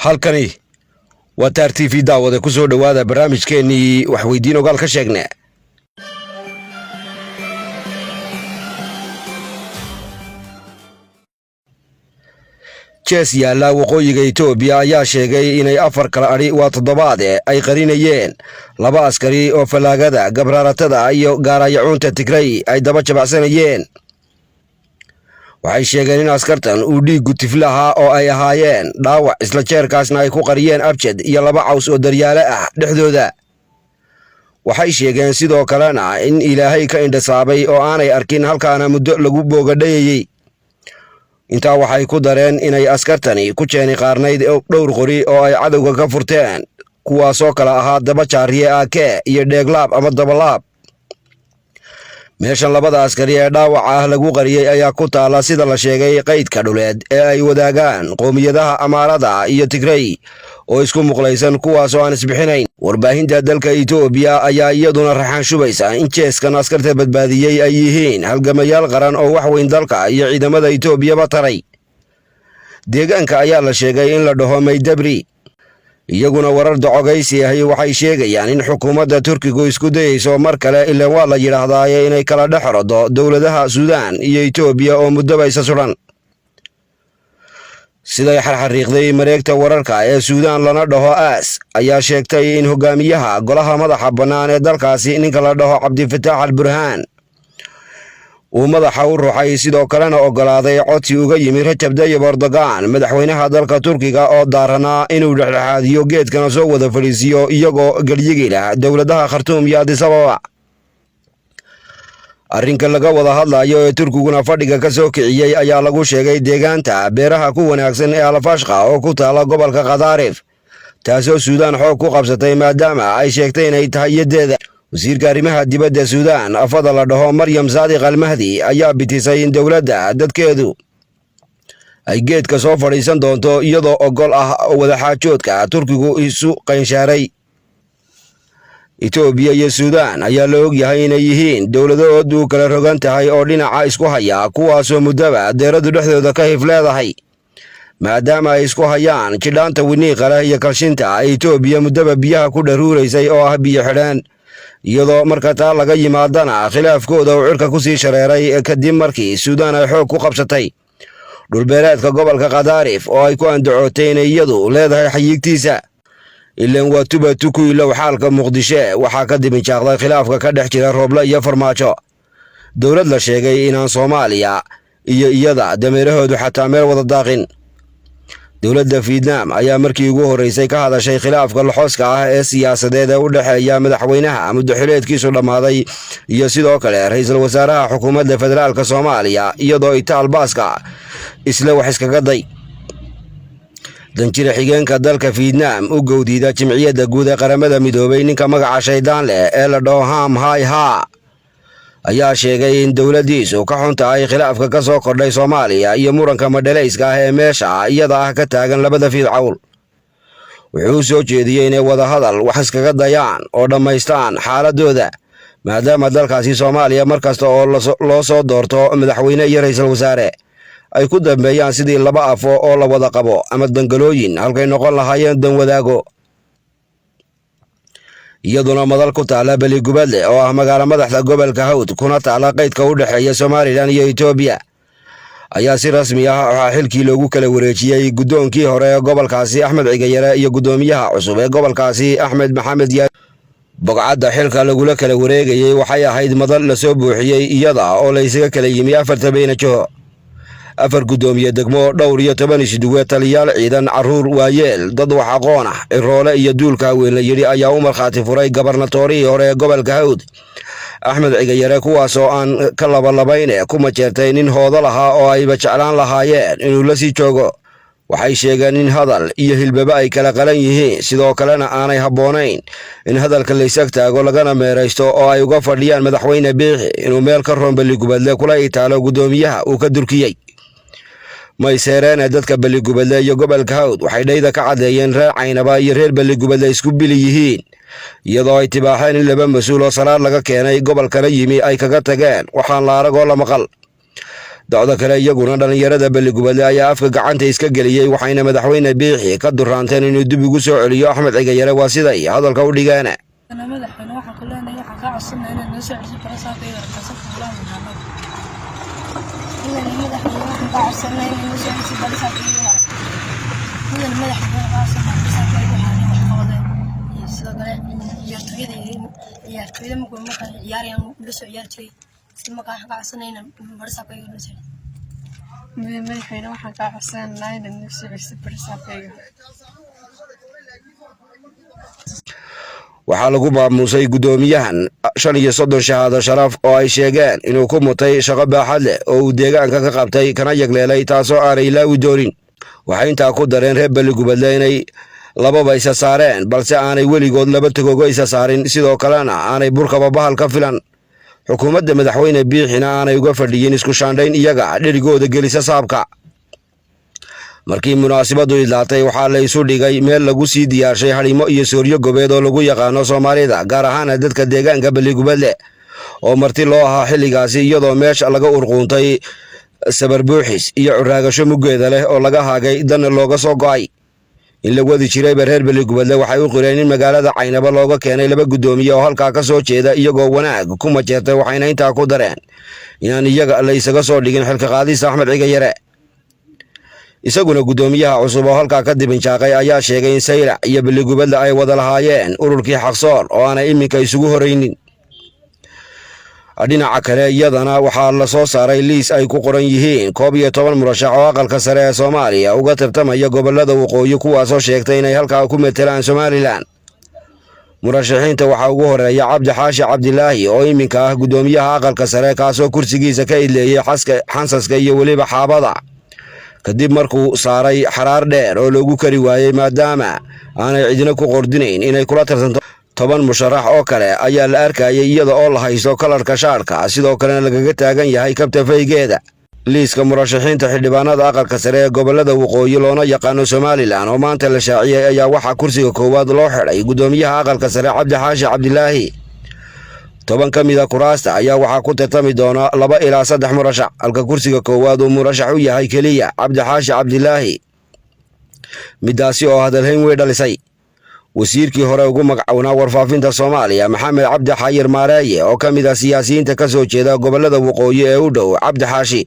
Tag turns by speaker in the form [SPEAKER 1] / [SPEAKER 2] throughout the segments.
[SPEAKER 1] Halkani waa Taar TV. Daawade, ku soo dhowaada barnaamijkeennii waxweydiin ogaal ka sheegne. Jees yaalla waqooyiga Itoobiya ayaa sheegay inay 4 kala adhi waa toddobaade ay qarinayeen 2 askari oo fallaagada gabraaratada iyo gaarayacuunta Tigray ay daba jabacsanayeen. Waxay sheegeen in askartan uu dhiiggu tiflahaa oo ay ahaayeen dhaawac, isla jeerkaasna ay ku qariyeen abjad iyo 2 caws oo daryaale ah dhexdooda. Waxay sheegeen sidoo kalena in Ilaahay ka indhasaabay oo aanay arkin, halkaana muddo lagu boogadhayayey. Intaa waxay ku dareen inay askartani ku jeeni qaarnayd dhowr qori oo ay cadowga ka furteen, kuwaasoo kala ahaa daba jaariye aakee iyo dheeglaab ama dabalaab. Meeshan labada askari ee dhaawaca ah lagu qariyey ayaa ku taala, sida la sheegay, qaydka dhuleed ee ay wadaagaan qoomiyadaha Amaarada iyo Tigray oo isku muqlaysan, kuwaasoo aan isbixinayn. Warbaahinta dalka Itoobiya ayaa iyaduna raxaan shubaysa in jeeskan askarta badbaadiyey ay yihiin halgamayaal qaran oo wax weyn dalka iyo ciidamada Itoobiyaba taray. Deegaanka ayaa la sheegay in la dhaho Maydabri. Iyaguna warar docogaysi ahi waxay sheegayaan in xukuumadda Turkigu isku dayeyso mar kale, ilaan waa la yidhaahdaaye, inay kala dhex rodo dowladaha Suudaan iyo Itoobiya oo muddoba isa sudan. Siday xarxariiqday mareegta wararka ee Suudaan lana dhaho Aas ayaa sheegtay in hogaamiyaha golaha madaxa bannaan ee dalkaasi, ninka la dhaho Cabdifataax Al Burhaan, uu madaxa u ruxay, sidoo kalena oggolaaday codsi uga yimi Rajab Dayib Erdogan, madaxweynaha dalka Turkiga, oo daaranaa inuu dhexdhexaadiyo geedkana soo wada fadhiisiyo iyagoo galyigi lah dowladaha Khartuum iyo Addis Ababa. Arrinka laga wada hadlayo ee Turkiguna fadhiga ka soo kiciyey ayaa lagu sheegay deegaanta beeraha ku wanaagsan ee Alfashqa oo ku taala gobolka Khadaarif, taasoo Suudaan xoog ku qabsatay maadaama ay sheegtay inay tahay yadeeda. Wasiirka arrimaha dibadda Suudaan, afada la dhaho Maryam Saadiq Almahdi, ayaa bitisay in dowladda dadkeedu ay geedka soo fadhiisan doonto iyadoo ogol ah wadaxaajoodka Turkigu isu qaynshaaray. Itoobiya iyo Suudaan ayaa la ogyahay inay yihiin dowladood u kala rogan tahay oo dhinaca isku haya, kuwaasoo muddaba deeradu dhexdooda ka hif leedahay, maadaama ay isku hayaan jidhaanta winiiqa leh iyo kalshinta ay Itoobiya muddaba biyaha ku dharuuraysay oo ah biyo xidheen, iyadoo marka taa laga yimaadana khilaafkooda uu cirka ku sii shareeray kadib markii Suudaan ay xoog ku qabsatay dhulbeereedka gobolka Khadaarif oo ay ku andacootay inay iyadu leedahay xayiigtiisa. Ilaan waa tuba tukuilow xaalka Muqdisho. Waxaa ka dibinjaaqday khilaafka ka dhex jira Rooble iyo Farmaajo, dowlad la sheegay inaan Soomaaliya iyo iyada dameerahoodu xataa meel wada daaqin. Dowladda Fietnaam ayaa markii ugu horreysay ka hadashay khilaafka loxoska ah ee siyaasadeed ee u dhexeeya madaxweynaha muddo xileedkiisu dhammaaday iyo sidoo kale ra-iisul wasaaraha xukuumadda federaalka Soomaaliya, iyadoo itaal baaska isla wax iskaga day. Danjira xigeenka dalka Fietnaam u gowdiida Jimciyadda Guud ee Qaramada Midoobay, ninka magaca shaydaan leh ee la dhaho Ham Hay Ha, ayaa sheegay in dowladdiisu ka xun tahay khilaafka ka soo kordhay Soomaaliya iyo muranka madhalayska ah ee meesha iyada ah ka taagan labada fiidcawl. Wuxuu soo jeediyey inay wadahadal wax iskaga dayaan oo dhammaystaan xaaladooda, maadaama dalkaasi Soomaaliya mar kasta oo loo soo doorto madaxweyne iyo ra'iisul wasaare ay ku dambeeyaan sidii laba afo oo la wada qabo ama dangalooyin, halkay noqon lahaayeen dan wadaago. Iyaduna madal ku taala Beligubadle oo ah magaalo madaxda gobolka Hawd, kuna taala qaydka u dhexeeya Somalilan iyo Itoobiya, ayaa si rasmi ah waxaa xilkii loogu kala wareejiyey guddoonkii hore ee gobolkaasi Axmed Cigayare iyo guddoomiyaha cusub ee gobolkaasi Axmed Maxamed Yaa. Bogcadda xilka lagula kala wareegayey waxay ahayd madal lasoo buuxiyey, iyada oo la isaga kala yimi afarta beynajoho, 4 guddoomiye degmo, 14 isuduwe, taliyaal ciidan, carruur, waayeel, dad wax aqoon ah, ciroole iyo duulka haween la yidhi ayaa u markhaati furay gabarnatoorihii hore ee gobolka Hawd Axmed Cigayare, kuwaasoo aan ka labalabayne ku majeertay nin hoodo lahaa oo ayba jeclaan lahaayeen inuu la sii joogo. Waxay sheegeen in hadal iyo hilbaba ay kala qalan yihiin, sidoo kalena aanay habboonayn in hadalka laysag taago lagana meeraysto, oo ay uga fadhiyaan madaxweyne Biixi inuu meel ka roon Balligubadle kula itaalo guddoomiyaha uu ka durkiyey. Mayseereene dadka Balligubadle iyo gobolka Hawd waxay dhayda ka caddeeyeen reer Caynaba iyo reer Balligubadle isku bili yihiin, iyadoo ay tibaaxeen in laba mas-uul oo salaad laga keenay gobolkana yimi ay kaga tageen waxaan la aragoo la maqal. Docda kale, iyaguna dhallinyarada Balligubadle ayaa afka gacanta iska geliyey, waxayna Madaxweyne Biixi ka duraanteen inuu dib ugu soo celiyo Axmed Cigayare. Waa siday hadalka u dhigeen.
[SPEAKER 2] Madaxweyne, waxaan ku leenahay, waxaan kaa codsanaa inaad noo soo celiso barasaabkayga, barasaabka golaha deegaanada.
[SPEAKER 3] Mudane madaxweyne, waxaan kaa codsanaa inaad noo soo celiso barasaabkayga hore. Mudane madaxweyne, waxaan kaa codsanaa barasaabkayga waxaan wax qabadeen iyo sidoo kale ciyaartooyada. Ciyaartooyada markuu markaa ciyaarayaan la soo ciyaari jiray si markaa waxaan kaa codsanaa inaan barasaabkayga noo soo celiso.
[SPEAKER 4] Mudane madaxweyne, waxaan kaa codsanaynaa inaad noo soo celiso barasaabkayga hore.
[SPEAKER 1] Waxaa lagu maamuusay guddoomiyahan 35 shahaado sharaf oo ay sheegeen inuu ku mutay shaqo baaxad leh oo uu deegaanka ka qabtay kana yagleelay, taasoo aanay ilaawi doonin. Waxay intaa ku dareen reer Balligubadle inay lababa isa saareen, balse aanay weligood laba tagogo isa saarin, sidoo kalena aanay burkaba bahal ka filan, xukuumadda Madaxweyne Biixina aanay uga fadhiyin isku shaandhayn iyaga dherigooda gelisa saabka. Markii munaasabadu idlaatay, waxaa la isu dhigay meel lagu sii diyaarshay hadhimo iyo sooryo gobeed oo lagu yaqaano Soomaalida, gaar ahaana dadka deegaanka Balligubadle oo marti loo ahaa xilligaasi, iyadoo meesha laga urquuntay sabar buuxis iyo curaagasho muggeeda leh oo laga haagay danna looga soo go'ay. In la wadi jirayba, reer Balligubadle waxay u qireen in magaalada Caynaba looga keenay laba guddoomiye oo halkaa ka soo jeeda, iyagoo wanaag ku majeertay. Waxayna intaa ku dareen inaan iyaga la isaga soo dhigin xilka qaadista Axmed Cigayare. Isaguna guddoomiyaha cusub oo halkaa ka dibinjaaqay ayaa sheegay in Saylac iyo Balligubadle ay wada lahaayeen ururkii Xaqsoor oo aanay iminka isugu horaynin. Dhinaca kale, iyadana waxaa la soo saaray liis ay ku qoran yihiin 11 murashax oo aqalka sare ee Soomaaliya uga tartamaya gobolada waqooyi, kuwaasoo sheegtay inay halkaa ku metelaan Somalilan. Murashaxiinta waxaa ugu horeeya Cabdi Xaashi Cabdilaahi oo iminka ah guddoomiyaha aqalka sare, kaasoo kursigiisa ka idleeyey xaska xansaska iyo weliba xaabada, kadib markuu saaray xaraar dheer oo loogu kari waayey, maadaama aanay cidina ku qordinayn inay kula tartanto. 10 musharax oo kale ayaa la arkayay iyada oo la haysto kalarka shaarka, sidoo kalena lagaga taagan yahay kabta faygeeda. Liiska murashaxiinta xildhibaanada aqalka sare ee gobolada waqooyi loona yaqaano Somalilan oo maanta la shaaciyey ayaa waxaa kursiga koowaad loo xidhay guddoomiyaha aqalka sare Cabdi Xaashi Cabdilaahi. 10 ka mida kuraasta ayaa waxaa ku tartami doona 2 ilaa 3 murashax, halka kursiga koowaad uu murashax u yahay keliya Cabdi Xaashi Cabdilaahi, midaasi oo hadalhayn wey dhalisay. Wasiirkii hore ugu magacownaa warfaafinta Soomaaliya, Maxamed Cabdi Xayir Maareeye, oo ka mid ah siyaasiyiinta ka soo jeeda gobolada waqooyi ee u dhow Cabdi Xaashi,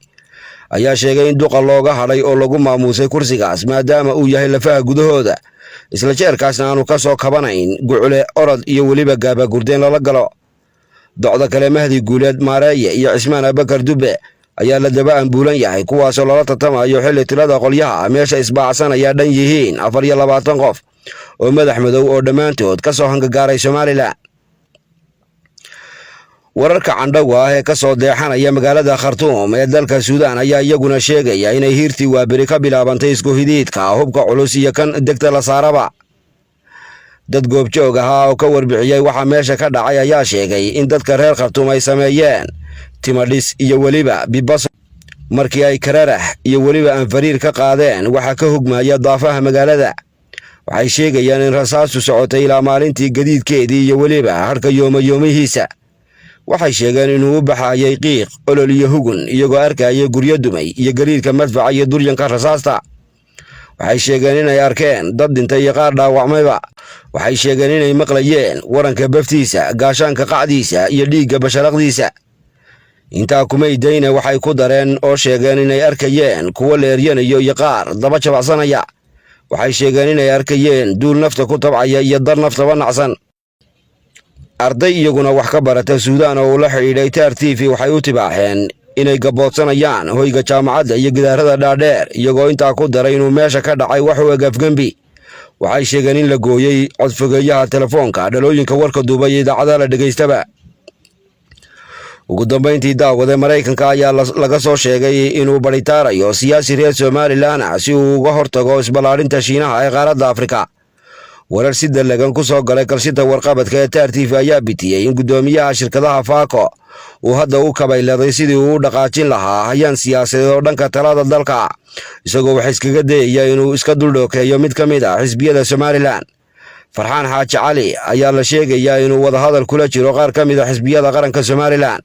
[SPEAKER 1] ayaa sheegay in duqa looga hadhay oo lagu maamuusay kursigaas, maadaama uu yahay lafaha gudahooda, isla jeerkaasna aanu ka soo kabanayn gucule orod iyo weliba gaabagurdeen lala galo. Docda kale, Mahdi Guuleed Maareeye iyo Cismaan Abakar Dube ayaa la daba ambuulan yahay, kuwaasoo lala tartamayo xilli tirada qolyaha meesha isbaacsanaya dhan yihiin 24 qof oo madax madow oo dhammaantood ka soo hangagaaray Somalilan. Wararka candhowga ah ee ka soo deexanaya magaalada Khartuum ee dalka Suudaan ayaa iyaguna sheegaya inay hiirtii waaberi ka bilaabantay isku hidiidka hubka culus iyo kan degta la saaraba. Dad goobjoog ahaa oo ka warbixiyey waxa meesha ka dhacay ayaa sheegay in dadka reer Khartuum ay sameeyeen timadhis iyo weliba bibas markii ay kararax iyo weliba anfariir ka qaadeen waxa ka hugmaya daafaha magaalada. Waxay sheegayaan in rasaastu socotay ilaa maalintii gadiidkeedii iyo weliba harka yoomayoomihiisa. Waxay sheegeen inuu u baxayay qiiq, olol iyo hugun, iyagoo arkaya guryo dumay iyo gariirka madfaca iyo duryanka rasaasta. Waxay sheegeen inay arkeen dad dhintay iyo qaar dhaawacmayba. Waxay sheegeen inay maqlayeen waranka baftiisa, gaashaanka qacdiisa iyo dhiigga basharaqdiisa. Intaa kumay dayne, waxay ku dareen oo sheegeen inay arkayeen kuwo leeryanayo iyo qaar daba jabacsanaya. Waxay sheegeen inay arkayeen duul nafta ku tabcaya iyo dar naftaba nacsan. Arday iyaguna wax ka barata Suudaan oo uu la xidhiidhay Taar TV waxay u tibaaxeen inay gaboodsanayaan hoyga jaamacadda iyo gidaarada dhaadheer, iyagoo intaa ku daray inuu meesha ka dhacay wax u eg afgembi. Waxay sheegeen in la gooyey codfogeeyaha telefoonka, dhalooyinka warka duubay iyo idaacadaha la dhegaystaba. Ugu dambayntii, daawade, Maraykanka ayaa laga soo sheegay inuu baritaarayo siyaasi reer Somalilan ah si uu uga hortago isballaarinta Shiinaha ee qaaradda Afrika. Warar si dallagan ku soo galay kalshinta warqabadka ee Taar TV ayaa bitiyey in guddoomiyaha shirkadaha Faako uu hadda u kabayladay sidii uu u dhaqaajin lahaa hayaan siyaasadeed oo dhanka talada dalka, isagoo wax iskaga dayaya inuu iska duldhookeeyo mid ka mid ah xisbiyada Somalilan. Farxaan Xaaji Cali ayaa la sheegayaa inuu wadahadal kula jiro qaar ka mid a xisbiyada qaranka Somalilan.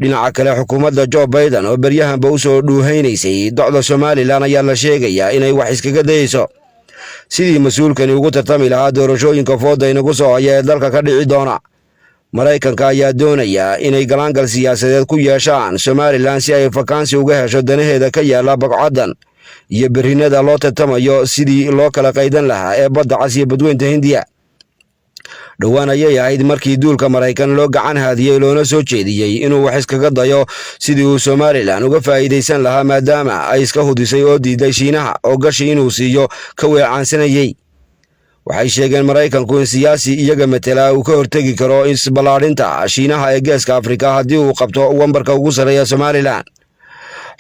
[SPEAKER 1] Dhinaca kale, xukuumadda Joe Biden oo beryahanba u soo dhuuhaynaysay docda Somaliland ayaa la sheegayaa inay wax iskaga dayeyso sidii mas-uulkani ugu tartami lahaa doorashooyinka fooda inagu soo haya ee dalka ka dhici doona. Maraykanka ayaa doonaya inay galaangal siyaasadeed ku yeeshaan Somaliland si ay fakaansi uga hesho danaheeda ka yaala bagcaddan iyo berrinada loo tartamayo sidii loo kala qaydan lahaa ee Badda Cas iyo Badweynta Hindiya. Dhowaan ayay ahayd markii duulka Maraykan loo gacan haadiyey, loona soo jeediyey inuu wax iskaga dayo sidii uu Somaliland uga faa'iidaysan lahaa, maadaama ay iska hudisay oo diiday Shiinaha oo gashi inuu siiyo ka weecaansanayey. Waxay sheegeen Maraykanku in siyaasi iyaga matela uu ka hortegi karo isballaadhinta Shiinaha ee Geeska Afrika haddii uu qabto wambarka ugu sarreeya Somaliland.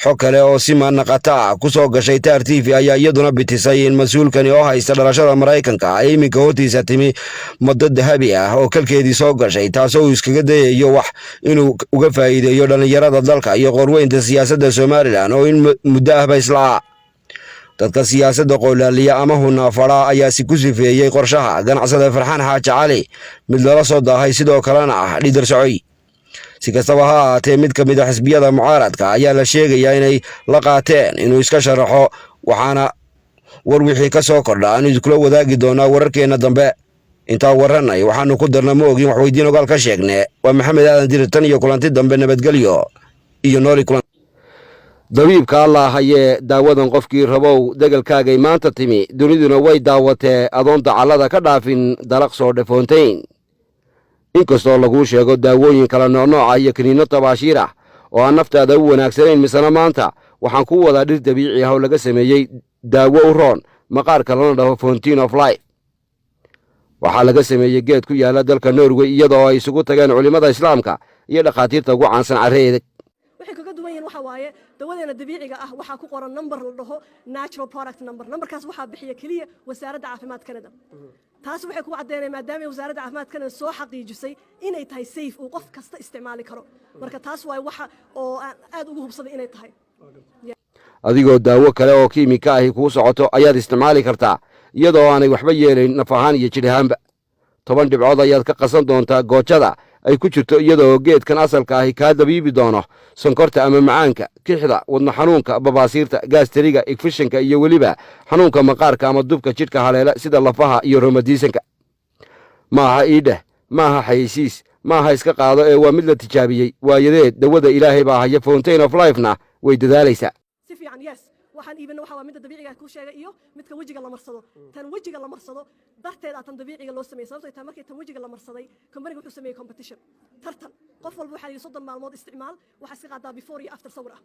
[SPEAKER 1] Xog kale oo si manaqata ah ku soo gashay Taar TV ayaa iyaduna bitisay in mas-uulkani oo haysta dhalashada Maraykanka ay iminka hortiisa timi maddo dahabi ah oo kalkeedii soo gashay, taasoo uu iskaga dayayo wax inuu uga faa'iideeyo dhallinyarada dalka iyo qorweynta siyaasadda Somaliland oo in muddo ahba isla'aa. Dadka siyaasadda qoolaaliya ama hunaafadha ayaa si ku sifeeyey qorshaha ganacsada Farxaan Xaaji Cali mid lala soo daahay, sidoo kalena ah dhidar socoy. Si kastaba ha ahaatee, mid ka mid a xisbiyada mucaaradka ayaa la sheegayaa inay la qaateen inuu iska sharaxo, waxaana war wixii ka soo kordha aanu idinkula wadaagi doonaa wararkeenna dambe. Intaa warranay waxaanu ku darna ma ogin, waxweydiin ogaal ka sheegne. Waa Maxamed Aadan Dirir, tan iyo kulanti dambe, nabadgelyo iyo nooli kulan. Dabiibka Allah hayee, daawadan qofkii rabow, degelkaagay maanta timi, duniduna way daawatee, adoon dacallada ka dhaafin dalaq soo dhafoontayn. Inkastoo laguu sheego daawooyin kala noocnooca iyo kiniinno tabaashiir ah oo aan naftaada u wanaagsanayn, misena maanta waxaan ku wadaa dhir dabiici ah oo laga sameeyey daawo u roon maqaarka, lana dhaho Fountain of Life. Waxaa laga sameeyey geed ku yaalla dalka Norway, iyadoo ay isugu tageen culimmada Islaamka iyo dhakhaatiirta ugu caansan carre edeg.
[SPEAKER 5] Waxay kaga duwan yihiin waxa waaye, dawadeena dabiiciga ah waxaa ku qoran number la dhaho natural product number. Numberkaas waxaa bixiya keliya Wasaaradda Caafimaad Canada. Taas waxay ku caddeynaya maadaama Wasaaradda Caafimaad Canada soo xaqiijisay inay tahay safe, uu qof kasta isticmaali karo. Marka taas waaye waxa oo aan aad ugu hubsaday inay tahay.
[SPEAKER 1] Adigoo daawo kale oo kiimika ahi kuu socoto ayaad isticmaali kartaa, iyadoo aanay waxba yeelayn naf ahaan iyo jidh ahaanba. 10 dhibcood ayaad ka qasan doontaa goojada ay ku jirto, iyadoo geedkan asalka ahi kaa dabiibi doono sonkorta ama macaanka, kixda, wadno xanuunka, babaasiirta, gaasteriga, igfishanka iyo weliba xanuunka maqaarka ama dubka jidhka haleela sida lafaha iyo romadiisanka. Ma aha iidheh, ma aha xayeysiis, ma aha iska qaado, ee waa mid la tijaabiyey. Waayadeed dawada Ilaahay baa haya, Fountain of Lifena way dadaalaysaa.
[SPEAKER 5] Si fiican, yes. Waxaan iibina waxa waa midda dabiiciga ku sheegay iyo midka wejiga la marsado. Tan wejiga la marsado darteed aa tan dabiiciga loo sameeyey, sababtoo tahay markii tan wejiga la marsaday, companyga wuxuu sameeyey competition, tartan. Qof walba waxaa yidhi 30 maalmood isticmaal, waxaa iska qaadaa before iyo after sawir ah.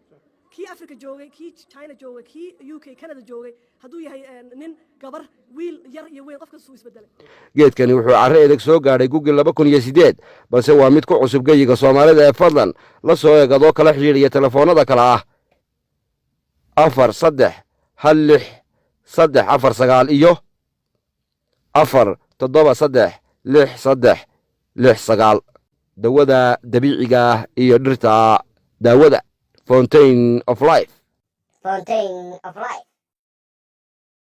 [SPEAKER 5] Kii Africa joogay, kii China joogay, kii UK, Canada joogay, hadduu yahay nin, gabar, wiil, yar iyo weyn, qof kasta uu isbedelay.
[SPEAKER 1] Geedkani wuxuu carre edeg soo gaadhay gugii 2008, balse waa mid ku cusub geyiga Soomaalida ee fadlan la soo eeg adoo kala xidhiidhaya telefoonnada kale ah 4316349 iyo 4736369. Dawada dabiiciga ah iyo dhirta daawada Fountain of Life.
[SPEAKER 6] Fountain of Life.